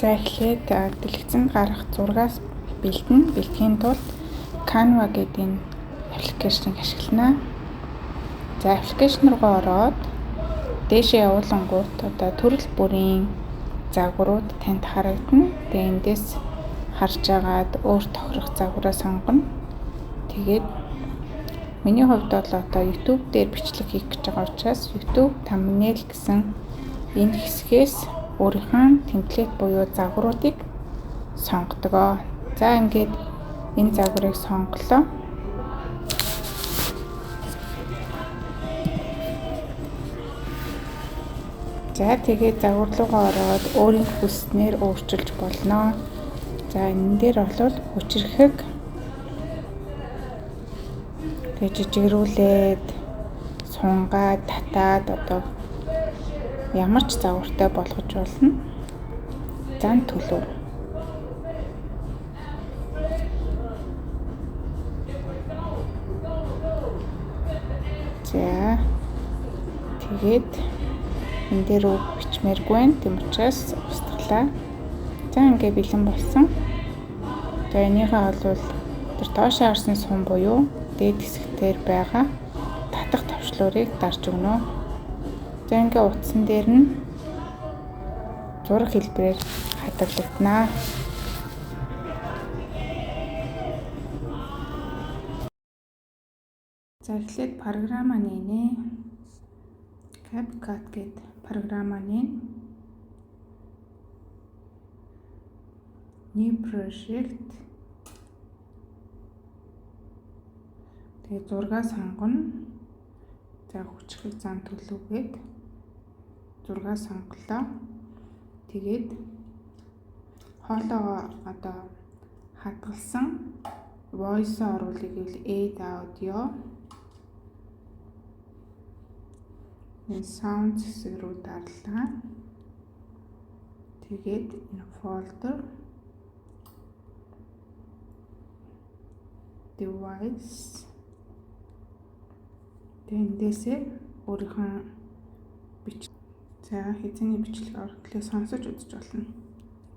За, эхлээд дэлгэцэнд гарах зургаас бэлдэнэ. Бэлтгэхийн тулд Canva гэдэг энэ application ыг ашиглана. За, application руугаа ороод дээшээ явуулангуут одоо төрөл бүрийн загварууд танд харагдана. Тэгээ эндээс харж агаад өөр тохирох загвараа сонгоно. Тэгээд миний хувьд бол одоо YouTube дээр бичлэг хийх гэж байгаа учраас YouTube thumbnail гэсэн энэ хэсгээс өөрийнхөө template буюу загваруудыг сонгодог. За, ингээд энэ загварыг сонголоо. За, тэгээд загвар руугаа ороод өөрийн хүссэнээр өөрчилж болно. За, энэ дээр бол хүчирхэг тэгээ жижигрүүлээд, сунгаад, татаад одоо ямар ч загвартай болгож болно. Зан төлөв. За, тэгээд энэ дээр үг бичмээргүй байна. Тийм учраас устгалаа. За, ингээ бэлэн болсон. За, энийхээ бол тэр доошоо харсан сум буюу дээд хэсгээр байгаа татах товчлуурыг дарж өгнө. За, ингээ утсан дээр нь зураг хэлбэрээр хадгалагдана. За, эхлээд програмаа нээнэ. CapCut гэдэг програмаа нээнэ. New project. Тэгээ зургаа сонгоно. За, хүчрхэг зан төлөвгээд зургаа сонголоо. Тэгээд хоолойгоо одоо хадгалсан voice оруулъя гэвэл add audio, энэ sound хэсэг рүү дарлаа. Тэгээд энэ folder, device, тэгээ эндээсээ өөрийнхөө бич за хэзээний бичлэг оруулахыг сонсож үзэж болно.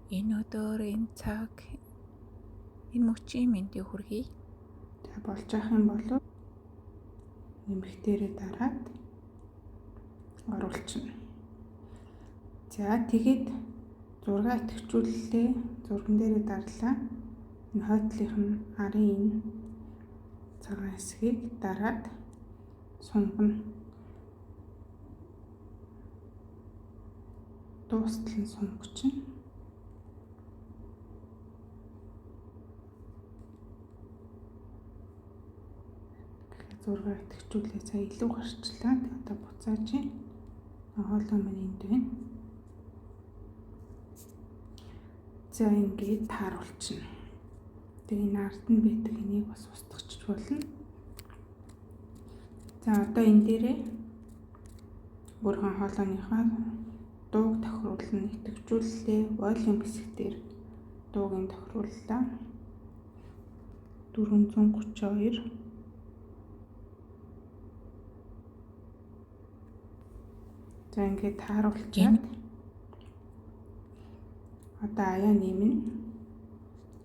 Энэ өдөр, энэ цаг, энэ мөчийн мэндийг хүргэе. За, болж ах юм бол нэмэх дээрээ дараад оруулчихна. За, тэгээд зургаа идэвхжүүллээ. Зурган дээрээ дарлаа. Энэ хойдлынх нь арын энэ цагаан хэсгийг дараад сунгана. Дуустал нь сунгачна. Зургаа идэвхжүүлээ, сая илүү гарчлаа. Тэгээ одоо буцааж байна. Хоолой маань энд байна. За, ингээд тааруулчихна. Тэгээ энэ ард нь байдаг энийг бас устгах болно. За, одоо энэ дээрээ өөрийнхөө хоолойныхоо дууг тохируулна, идэвхжүүллээ. Volume хэсэг дээр дууг нь тохирууллаа. 432. За, ингээд тааруулчаад одоо аяа нэмнэ.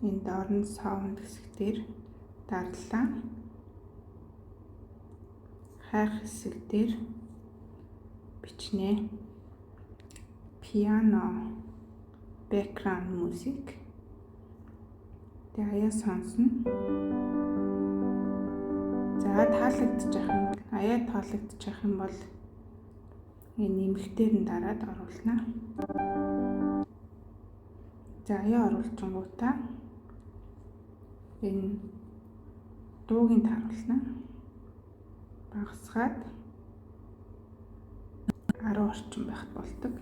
Энэ доор нь sound хэсэг дээр дарлаа. Хайх хэсэг дээр бичнэ. Piano background music. Тэгээ аяа сонсно. За, таалагдчих юм бол, аяа таалагдчих юм бол энэ нэмэх дээр нь дараад оруулна. За, аяа оруулчингуудаа энэ дуугийн тааруулна. Багасгаад 10 орчим байхад болдог.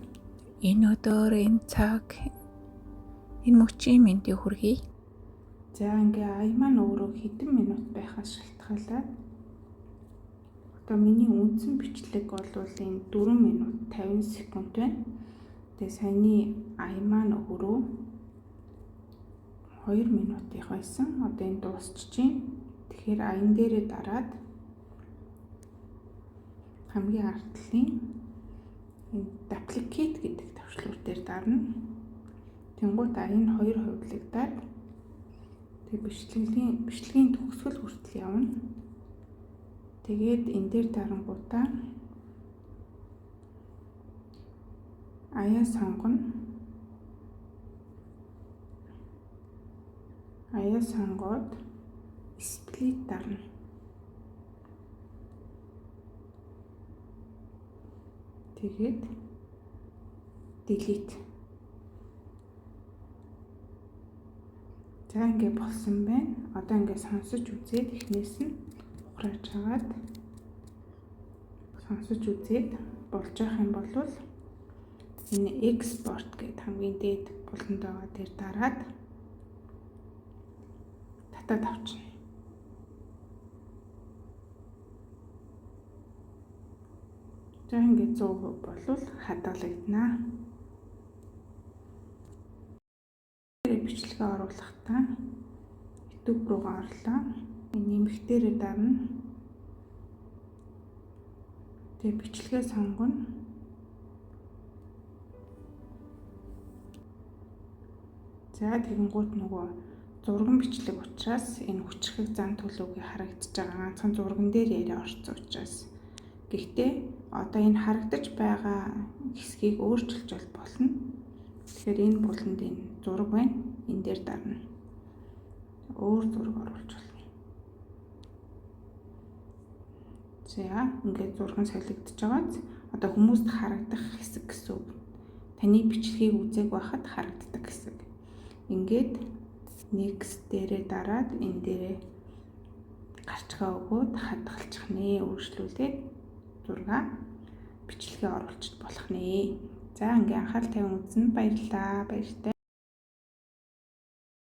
Энэ өдөр, энэ цаг, энэ мөчийн мэндийг хүргэе. За, ингээ ая маань өөрөө хэдэн минут байхаас шалтгаалаад одоо миний үндсэн бичлэг бол энэ 4 минут 50 секунд байна. Тэгээ саяны ая маань өөрөө 2 минутынх байсан. Одоо энэ дуусчих чинь. Тэгэхээр аян дээрээ дараад хамгийн ард талын энэ duplicate гэдэг товчлуур дээр дарна. Тэнгуут энэ хоёр хувилагдаад тэг бичлэгийн төгсгөл хүртэл явна. Тэгээд энэ дээр дарангуудаа аяа сонгоно. Аяа сонгоод split дарна. Тэгээд delete. За, ингээ болсон байна. Одоо ингээ сонсож үзээд, эхнээс нь ухрааж хагаад сонсож үзээд болж явах юм бол энэ export гэдэг хамгийн дээд буланд байгаа дээр дараад татаад авчна. За, ингээд 100% болвол хадгалагдана. Бичлэгээ оруулахдаа YouTube руугаа орлоо. Энэ нэмэх дээрээ дарна. Тэгээ бичлэгээ сонгоно. За, тэгэнгүүт нөгөө зурган бичлэг учраас энэ хүчрхэг зан төлөвгүй харагдаж байгаа, ганцхан зурган дээр яриа орсон учраас. Гэхдээ одоо энэ харагдаж байгаа хэсгийг өөрчилж бол болно. Тэгэхээр энэ буланд энэ зураг байна. Энэ дээр дарна. Өөр зураг оруулж болно. За, ингээд зураг нь солигдож байгааз одоо хүмүүст харагдах хэсэг гэсэн үг. Таны бичлэгийг үзээг байхад харагддаг хэсэг. Ингээд next дээрээ дараад энэ дээрээ гарчгаа өгөөд хадгалчих нэ. Өөрчлүүлээд зургаа бичлэгээ оруулчих болох нэ. За, ингээ анхаарал тавин үзсэн баярлалаа. Баяртай.